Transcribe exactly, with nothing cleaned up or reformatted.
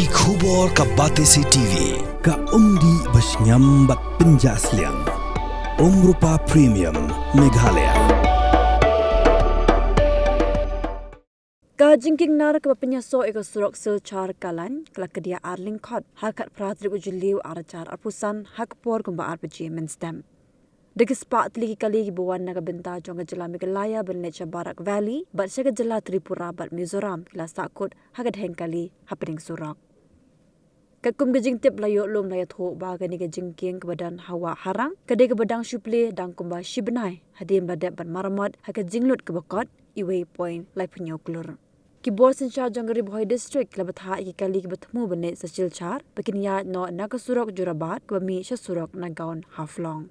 Ki khubor ka Batesi TV, ka umdih ba shngiam bad pynjah sliang. Umrupa Premium, Meghalaya. Ka jingkieng nar kaba pynïasoh ïa ka surok Silchar Kalain ka la kdiah ar lyngkhot ha ka khatphra tarik u Jylliew ar hajar arphew san ha ka por kumba ar baje mynstep. Da ki spah tylli ki kali kiba wan na ka bynta jong ka jylla Meghalaya ban leit sha Barak Valley bad sha ka jylla Tripura bad Mizoram ki la sahkut ha ka dheng kali hapdeng surok. Katkum ka jingtip la ïoh lum la ïathuh ba kane ka jingkieng kaba don ha Wah Harang ka dei kaba dang shu plie dang kumba shi bnai hadien ba dep ban maramot ha ka jinglut kaba kot iwei point laiphew hynñiew klur. Ki bor synshar jong ka Ri Bhoi District ki la bthah ïa ki kali kiba thmu ban leit sha Silchar ba kin ïaid noh na ka surok Jorabat kaba mih sha surok Nagaon Haflong.